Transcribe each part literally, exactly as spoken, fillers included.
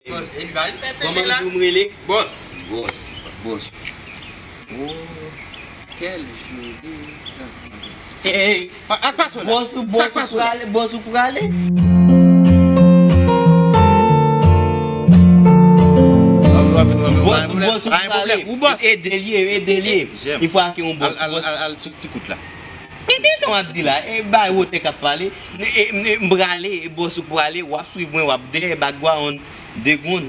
Bòs, e li pa vin fè tenten la. Kòman di w m rele? Bòs. Bòs. Bòs. Oh, quel joli. Hey, ak pa sou la. Bòs ou, bòs ou prale, bòs ou prale. Bòs ou, bòs ou prale. Ou bòs. Ede l ye, ede l ye. Yon fwa ke yon bòs, al, al, bòs. Al, al sou ti kout la. Tenten tan w ap di la, e bay wotè k ap pale, e, e, m prale, e bòs ou prale, w ap swiv mwen, w ap dèyè background, de grenn,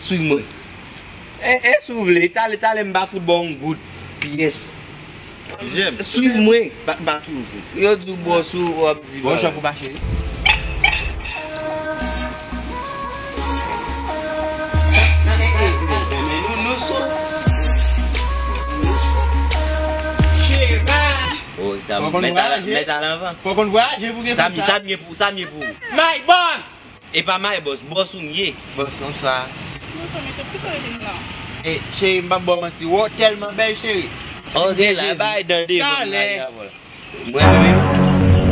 swiv mwen. E, e si w vle, talè, talè m pa fout ba w yon goud pyès. Swiv mwen. Ba, ba toujou. Yo di w bòs ou, w ap di bòs. Bonjou, koupa cheri. Nou, nou sou. Cheva. Oh, sa mèt al, mèt al anvan. Fò konn vwayaje pou gen sa. Sa m ye pou, sa m ye pou. My boss. E pa my boss, bòs ou m ye. Bòs, bonswa. Bonswa, mesye, poukisa w rele m la? E, cheri, m p ap ba w manti. Wè w tèlman bèl, cheri. Ok, la, bay dan de bon la. Mwen menm,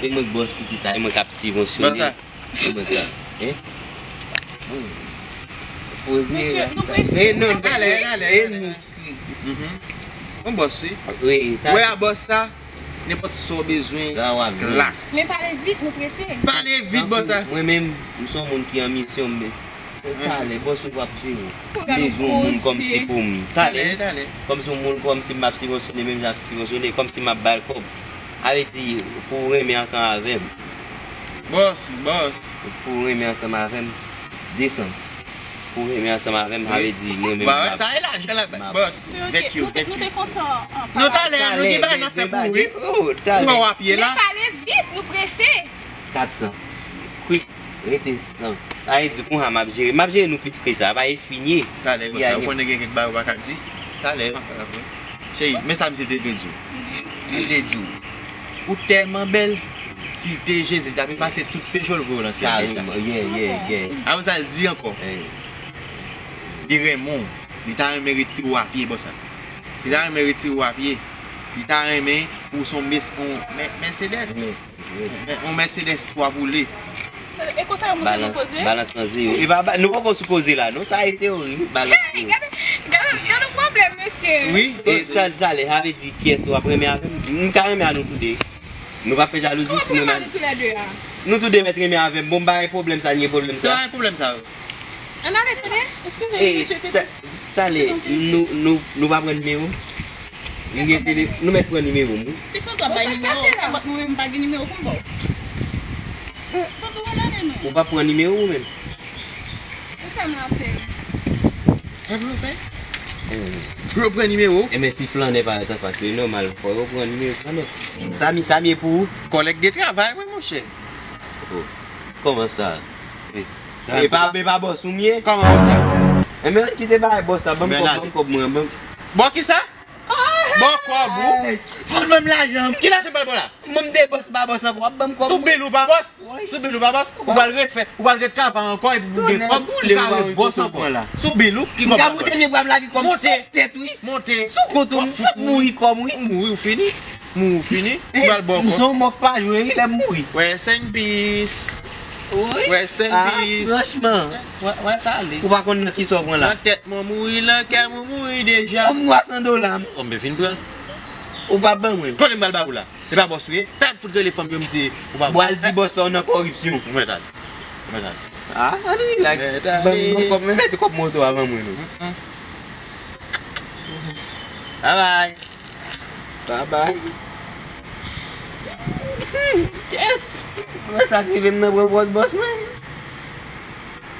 e mwen k bòs piti sa, e mwen k ap sibvansyone. Bòs sa. E mwen k ap, hein? Poze. Mesye, nou prese. E non, talè, talè, e talè. Nou. Mhm. Yon bòs, wi. Wi, sa. Wè a bòs sa, nenpòt sa w bezwen, klas. Men pale vit, nou prese. Pale vit, bòs sa. Mwen menm, m se yon moun ki an misyon, men talè, bòs ou p ap jere. M bezwen yon moun kòmsi pou m. Talè, talè. Kòmsi yon moun kòmsi m ap sibvansyone, menm jan ap sibvansyone, kòmsi m ap ba l kòb. Sa vle di, pou w renmen ansanm avè m. Bòs, bòs. Pou w renmen ansanm avè m, desann. Pou w renmen ansanm avè m, sa vle di, mwen menm m ap, sa e lajan la, bòs. Thank you, thank you. Nou te kontan, an, talè, nou gen bagay n ap fè pou ou, wi. Ou wè w ap ye la. Men pale vit, nou prese. Kat san. Quick, rete san. Sa vle di, kounye a m ap jere. M ap jere nou plis ke sa. Pa e fini. Talè, bòs sa, ou konnen gen kèk bagay ou pa ka di. Talè, m ap fè la pou ou. Cheri, men sa misye te vle di w. Li te di w, ou tèlman bèl, si l te Jezi, li t ap efase tout peche w, l voye w nan syèl deja. Kareman, yeah, yeah, yeah. Apre sa, l di ankò, li renmen w, li ta renmen retire w a pye, bòs sa. Li ta renmen retire w a pye. Li ta renmen pou w se yon Mes-, yon Mè-, Mercedes. Yon Mercedes pou w ap woule. E konsa yo montre nou koze? Balans, balans nan zewo. E pa, ba, nou poko sou koze la, non, sa e teyori, balans zewo. Hey, gade, gade, gade yon pwoblèm, mesye. Wi, e talè, talè, sa vle di kiyès w ap renmen avè m? M ka renmen a nou toude. Nou pa fè jalouzi si mwen menm. Nou toude mèt renmen avè m. Bon, m pa gen pwoblèm sa, ni pwoblèm sa. Se pa gen pwoblèm sa. Ann ale, tande. Eskize, mesye, se tout. Talè, nou, nou, nou pa pran nimewo? M gen tele-, nou mèt pran nimewo m, wi. Se François bay nimewo, se pa mwen menm pa gen nimewo pou m ba w. Fòk ou ann ale non. Ou pa pran nimewo ou menm? Ou fè m lapèn. Sa pou yo fè? Pou yo pran nimewo? Enben, si flannè parèt anfas yo, e nòmal, fò yo pran nimewo flannè. Sa m, sa m ye pou ou? Kòlèg de travay, wi, monchè. Oh, kòman sa? E pa, e pa bòs ou m ye? Kòman sa? Enben, kite bagay bòs sa, ban m kòb, ban m kòb mwen, ban m. Bò kisa? Bò kòb ou? Fò l ban m lajan m. Ki lajan m pral ba w la? Mwen m te bòs, pa bòs ankò, w ap ban m kòb mwen. Sou bil ou pa bòs? Sou bil ou pa bòs? Ou pral refè, ou pral ret travay ankò epi pou gen kòb, ou ka ret bòs ankò. Sou bil ou, ki kòb ou pral ba m? M ka moute vye bra m lage kòb sou tèt, wi. Monte. Sou kont ou, m fout mouri kòm, wi. Ou mouri, ou fini. Mouri, ou fini. Ou pral ba w kòb. M se yon mòf pa jwe, wi, lè m mouri. Rest in peace. Wi. Rest in peace. Franchman. Wè, wè, talè. Ou pa konn nan kisa w pran la. Nan tèt mwen mouri, nan kè mwen mouri deja. Fò m nwa san dola m. Bon, ben, vin pran. Ou pa ban mwen. Konnen m pral ba ou la. E pa bòs ou ye. Talè m fout rele fanm yo, m di ou pa bòs. Bwal di bòs la w nan kòripsyon. Mwen talè. Mwen talè. Ah, ann relax. Ban m, ban m kòb mwen, mete kòb moto avan mwen non. Bye bye. Babay. Kèt. Mwen sa k rive m nan pran pòz bòs mwen.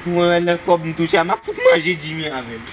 Mwen wè nan kòb m touche a, m ap fout manje Jimmy avè l.